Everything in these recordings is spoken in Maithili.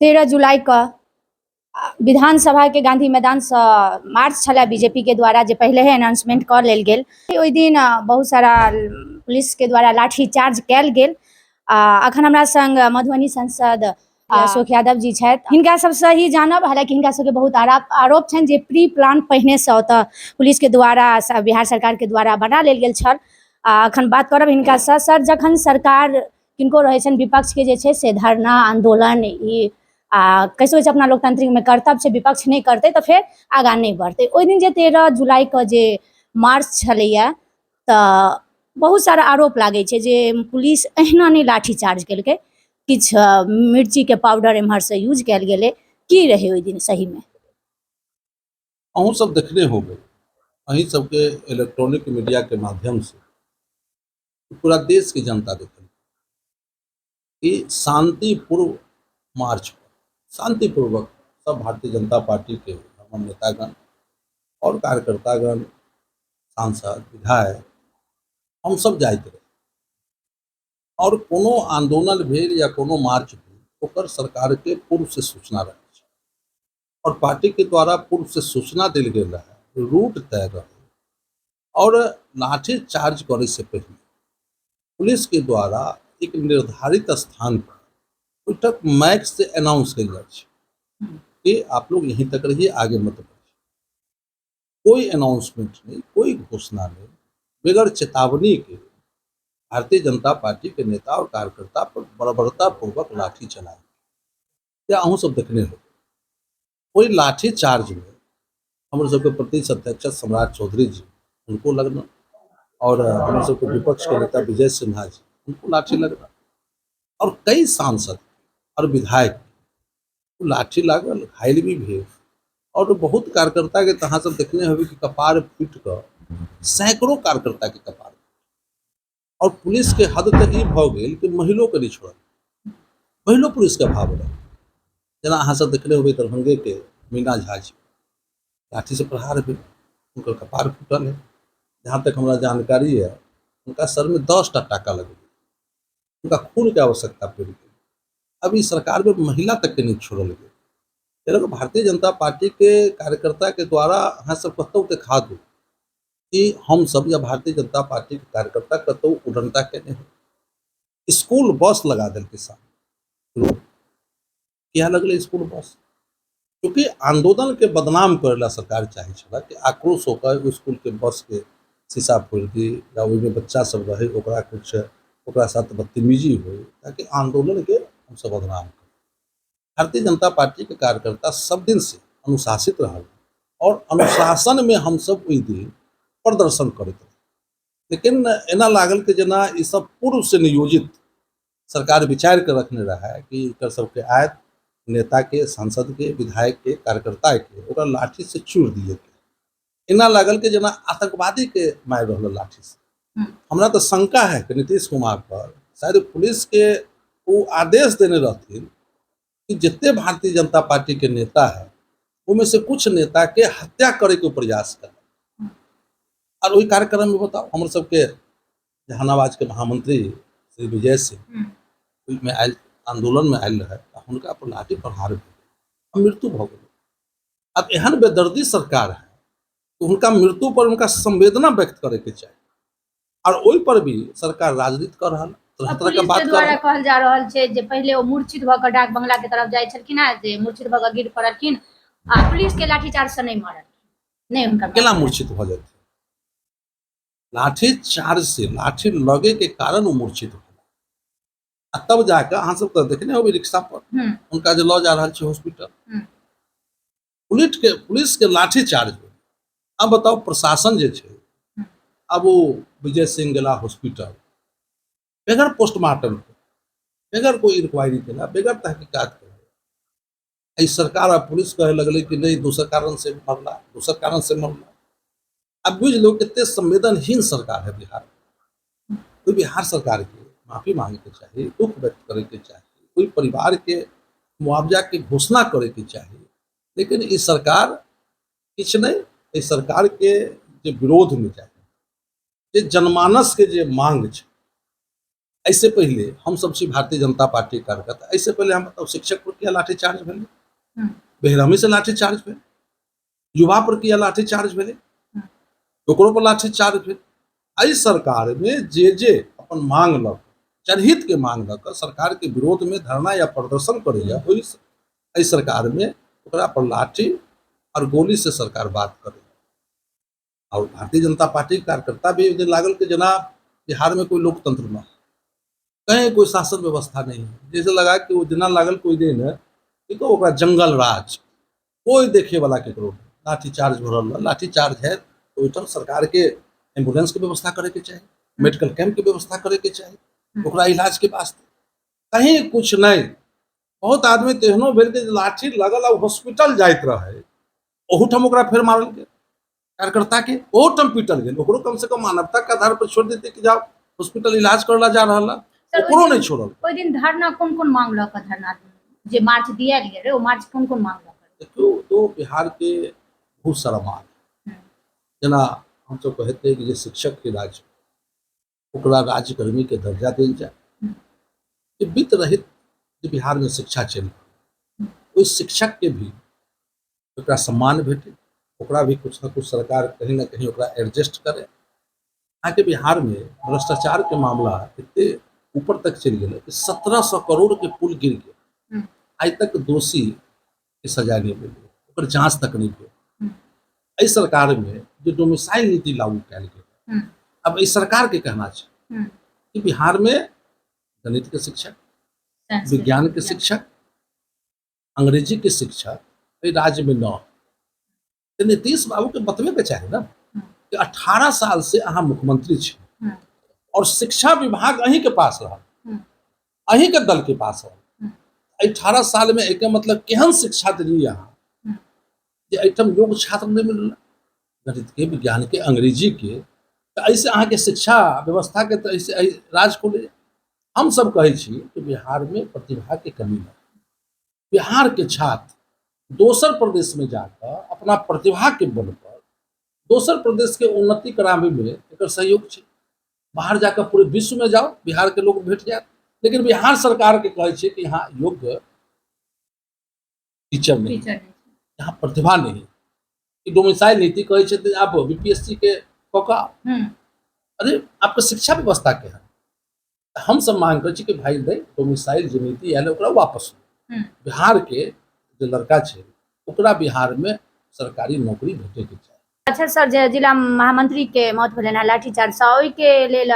13 जुलाइके विधानसभाके गांधी मैदानसँ मार्च छलै बीजेपीके द्वारा, जे पहिले ही अनाउंसमेंट कऽ लेल गेल। ओहि दिन बहुत सारा पुलिसके द्वारा लाठी चार्ज कयल गेल। आ अखन हमरा संग मधुबनी सांसद अशोक यादव जी छथि, हिनका सबसँ ही जानब। हालांकि हिनका सबके बहुत आरोप छनि जे प्री प्लान पहिनेसँ ओतऽ पुलिसके द्वारा, बिहार सरकारके द्वारा बना लेल गेल छल। आ अखन बात करब हिनकासँ। सर, जखन सरकार किनको रहै छनि विपक्षके जे छै से धरना आंदोलन, ई आ कैसे होइ छै, अपना लोकतांत्रिकमे कर्तव्य छै, विपक्ष नहि करतै तऽ फेर आगाँ नहि बढ़तै। ओहि दिन जे 13 जुलाइके जे मार्च छलैए, तऽ बहुत सारा आरोप लागै छै जे पुलिस एहिना नहि लाठी चार्ज केलकै, किछु मिर्चीके पाउडर एम्हरसँ यूज कयल गेलै। की रहै ओहि दिन सहीमे? अहूँ सब देखने होबै, अहीं सबके इलेक्ट्रॉनिक मीडिया के माध्यम से पूरा देश के जनता देखल कि शांतिपूर्व मार्च पर शांतिपूर्वक सब भारतीय जनता पार्टी के हमर नेतागण और कार्यकर्तागण, सांसद, विधायक, हम सब जाइत रही और कोनो आंदोलन भेल या कोनो मार्च भेल, ओकर सरकार के पूर्व से सूचना रहै छै और पार्टी के द्वारा पूर्व से सूचना देल गेल रहे, रूट तय रहे और लाठी चार्ज करे से पहले पुलिस के द्वारा एक निर्धारित स्थान पर ओहिठाम माइक से अनाउंस कयल जाइ छै कि आप लोग यहीं तक रहिए, आगे मत बढ़िए। कोई अनाउंसमेंट नहीं, कोई घोषणा नहीं, बगैर चेतावनी के भारतीय जनता पार्टी के नेता और कार्यकर्ता पर बर्बरता पूर्वक लाठी चलाए। या अहूँ सब देखने हो, ओहि लाठी चार्ज में हमर सबके प्रदेश अध्यक्ष सम्राट चौधरी जी, उनको लगना और हमर सबके विपक्ष के नेता विजय सिन्हा जी, उनको लाठी लगना और कई सांसद और विधायक लाठी लागल, घायल भी भेल और बहुत कार्यकर्ता के तहाँ सब देखने होबे कि कपार फूटि कऽ सैकड़ों कार्यकर्ता के कपार और पुलिस के हद तक ई भऽ गेल कि महिलो के नहि छोड़ल, महिलो पुलिस के अभाव रहल। जेना अहाँ सब देखने होबै, दरभंगे के मीना झा जी, लाठी से प्रहार भेल, हुनकर कपार फूटल है। जहाँ तक हमरा जानकारी है, हुनका सर में 10टा टाका लगल, हुनका खून के आवश्यकता पड़ि गेल। अब ई सरकार में महिला तक के नहीं छोड़ल गेल। भारतीय जनता पार्टी के कार्यकर्ता के द्वारा अहाँ सब कतौ देखा दू कि हम सब या भारतीय जनता पार्टी के कार्यकर्ता कतौ उडनता केने हो। स्कूल बस लगा देलकै सामने, किया लगलै स्कूल बस? क्योंकि आंदोलन के बदनाम करे ला सरकार चाहे छला कि आक्रोश होकर ओहि स्कूल के बस के शीशा फोड़ि दी या ओहिमे बच्चा सब रहे, ओकरा कुछ ओकरा साथ बदतमीजी हो, ताकि आंदोलन के हमसब बदनाम करी। भारतीय जनता पार्टी के कार्यकर्ता सब दिन से अनुशासित रहल और अनुशासन में हमसब ओहि दिन प्रदर्शन करैत रही। लेकिन एना लागल कि जेना ई सब पूर्व से नियोजित सरकार विचार के रखने रहे कि एकर सबके आयत नेता के, सांसद के, विधायक के, कार्यकर्ता के ओकरा लाठी से चूर दिए के। एना लागल कि जेना आतंकवादी के मारि रहल लाठी से। हमरा तो शंका है कि नीतीश कुमार पर शायद पुलिस के वो आदेश देने रहथिन कि जितने भारतीय जनता पार्टी के नेता है, उनमें से कुछ नेता के हत्या करे के प्रयास कर। और वही कार्यक्रम में बताओ, हमर सबके जहानाबाद के महामंत्री श्री विजय सिंह ओहिमे आयल, आंदोलन में आयल रहे, हुनका पर लाठी प्रहार भेल, मृत्यु भऽ गेल। अब एहन बेदर्दी सरकार है तो हुनका मृत्यु पर हुनका संवेदना व्यक्त करे के चाही और ओहि पर भी सरकार राजनीति कर रहल, तरह तरह के बात कर द्वारा कहल जा रहल छै जे पहिले ओ मूर्छित भऽ कऽ डाक बंगला के तरफ जाइ छलखिन हैं, जे मूर्छित भऽ कऽ गिर पड़लखिन आ पुलिस के लाठीचार्ज से नहि मरल, नहि हुनका। केना मूर्छित भऽ जेतै? लाठी चार्ज से लाठी लगे के कारण ओ मूर्छित भेला आ तब जाके अहाँ सब तऽ देखने होबै रिक्शा पर हुनका जे लऽ जा रहल छै हॉस्पिटल, पुलिस के लाठी चार्ज भेल। अब बताउ, प्रशासन जे छै, अब ओ विजय सिंह गेला हॉस्पिटल, बगैर पोस्टमार्टम के, बगैर कोई इंक्वायरी केला, बगैर तहकीकात केला, एहि सरकार आ पुलिस कहे लगलै कि नहि, दोसर कारण से मरला, दोसर कारण से मरला। अब बुझि लो कते संवेदनहीन सरकार है बिहार। कोई बिहार सरकार के माफी मांगे के चाही, दुख व्यक्त करे के चाही, कोई परिवार के मुआवजा के घोषणा करे के चाही, लेकिन ई सरकार किछु नहि। एहि सरकार के जे विरोध में चाही, जे जनमानस के जे मांग छै। एहिसँ पहिले हमसभ छी भारतीय जनता पार्टीके कार्यकर्ता, एहिसँ पहिले हम बताउ शिक्षक पर किया लाठी चार्ज भेलै, बेरहमी से लाठी चार्ज भेल, युवा पर किया लाठी चार्ज भेलै, ओकरो पर लाठी चार्ज भेल। एहि सरकारमे जे जे अपन मांग लऽ कऽ, जनहितके मांग लऽ कऽ सरकारके विरोधमे धरना या प्रदर्शन करैए, ओहि एहि सरकारमे ओकरा पर लाठी आओर गोली से सरकार बात करैए। और भारतीय जनता पार्टी के कार्यकर्ता भी ओहि दिन लागल कि जेना बिहार में कोई लोकतंत्र न, कहीं कोई शासन व्यवस्था नहीं है, जैसे लगा कि वो जेना लागल कोई दिन कि तो ओकरा जंगल राज, कोई देखे वाला केकरो नहीं। लाठी चार्ज भऽ रहल, लाठी चार्ज है तो ओहिठाम सरकार के एम्बुलेंस के व्यवस्था करे के चाही, मेडिकल कैंप के व्यवस्था करे के चाही ओकरा इलाज के वास्ते, कहीं कुछ नहीं। बहुत आदमी तेहनो भेल कि लाठी लगल आ हॉस्पिटल जाइत रहे, ओहूठाम ओकरा फेर मारल गेल कार्यकर्ता के, ओहूठाम पीटल गेल, ओकरो कम से कम मानवता के आधार पर छोड़ देते कि जाओ हॉस्पिटल इलाज करला जा रहा है, ओकरो नहीं छोड़ल। ओहि दिन धरना कोन कोन मांग लऽ कऽ धरना जे मार्च दियाल गेल रहे, ओ मार्च कोन कोन मांग लऽ कऽ? देखियौ, तो बिहार के बहुत सारा मांग, जेना हमसब कहैत रही कि जे शिक्षक के राज्य ओकरा राज्यकर्मी के दर्जा देल जाए, जे वित्त रहित जे बिहार में शिक्षा चलि रहल ओहि शिक्षक के भी ओकरा सम्मान भेटे, ओकरा भी कुछ न कुछ सरकार कहीं ना कहीं ओकरा एडजस्ट करे। अहाँके बिहार में भ्रष्टाचार के मामला एते ऊपर तक चलि गेलै कि 1700 करोड़ के पुल गिर गेल, आइ तक दोषी के सजा नहि भेलै, ओकर जांच तक नहि भेल। एहि सरकार में जे डोमिसाइल नीति लागू कयल गेल, अब एहि सरकार के कहना छै कि बिहार में गणित के शिक्षक, विज्ञान के शिक्षक, अंग्रेजी के शिक्षक एहि राज्य में न। तऽ नीतीश बाबू के बतबे के चाही ना कि 18 साल से अहाँ मुख्यमंत्री छी और शिक्षा विभाग अहीं के पास रहल, अहीं के दल के पास रहल, 18 साल में एक मतलब केहन शिक्षा देलियै अहाँ जे एहिठाम योग्य छात्र नहीं मिलल गणित के, विज्ञान के, अंग्रेजी के, तऽ एहिसँ अहाँके शिक्षा व्यवस्था के तऽ एहिसँ एहि राज खोले। हम सब कहै छी कि बिहार में प्रतिभा के कमी है, बिहार के छात्र दोसर प्रदेश में जाकर अपना प्रतिभा के बल पर दोसर प्रदेश के उन्नति कराबे में एकर सहयोग छै। बाहर जाकर पूरे विश्व में जाओ बिहार के लोग भेट जायत, लेकिन बिहार सरकार के कहै छै कि यहाँ योग्य टीचर नहीं, यहाँ प्रतिभा नहीं। ई डोमिसाइल नीति कहै छै तऽ आब बीपीएससी के कऽ कऽ अरे आपके शिक्षा व्यवस्था के है। हम सब मांग करै छी कि भाई नहीं, डोमिसाइल जे नीति आयल ओकरा वापस लो। बिहार के जे लड़का छै ओकरा बिहार में सरकारी नौकरी भेटे के चाही। अच्छा सर, जे जिला महामंत्री के मौत भेलनि हँ लाठीचार्ज सँ, ओहिके लेल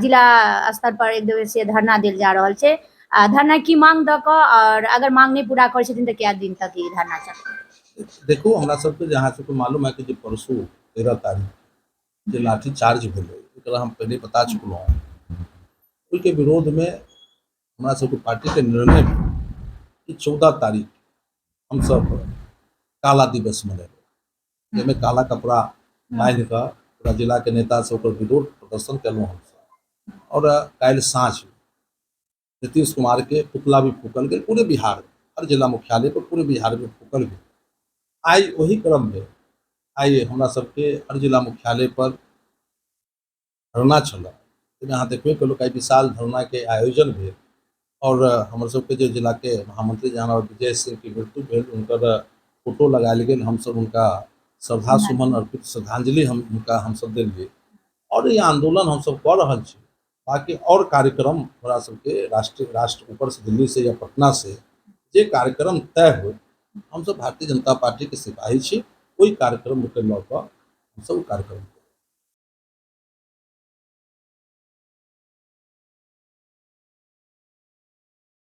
जिला स्तर पर एक दिवसीय धरना देल जा रहल छै। धरना की मांग दऽ कऽ, और अगर मांग नहि पूरा करै छथिन तऽ कए दिन तक ई धरना चलतै? देखू, हमरा सबके जे अहाँ सबके मालूम है कि जे परसू 13 तारीख जे लाठी चार्ज भेलै, एकरा हम पहिले बता चुकलहुँ हँ। ओहिके विरोधमे हमरा सबके पार्टीके निर्णय भेल कि 14 तारीख हमसब काला दिवस मनेबै, जाहिमे काला कपड़ा बान्हि कऽ पूरा जिलाके नेता सब ओकर विरोध प्रदर्शन केलहुँ हमसब। और काल्हि साँझ नीतीश कुमार के पुतला भी फूकल गेल पूरे बिहार में, हर जिला मुख्यालय पर पूरे बिहार में फूकल गेल। आइ ओही क्रम में आइ हमरा सबके हर जिला मुख्यालय पर धरना छल। अहाँ देखबे केलहुँ आइ विशाल धरना के आयोजन भेल और हमर सबके जे जिला के महामंत्री जहाँ विजय सिंह के मृत्यु भेल उनकर फोटो लगायल गेल, हमसब उनका श्रद्धा सुमन अर्पित श्रद्धांजलि हम उनका हमसब देलियै और ये आंदोलन हमसब कऽ रहल छी। बाकी और कार्यक्रम हमरा सबके राष्ट्रीय राष्ट्र ऊपर से दिल्ली से या पटना से जे कार्यक्रम तय हो, हमसब भारतीय जनता पार्टी के सिपाही छी, ओहि कार्यक्रम के लऽ कऽ हमसब कार्यक्रम।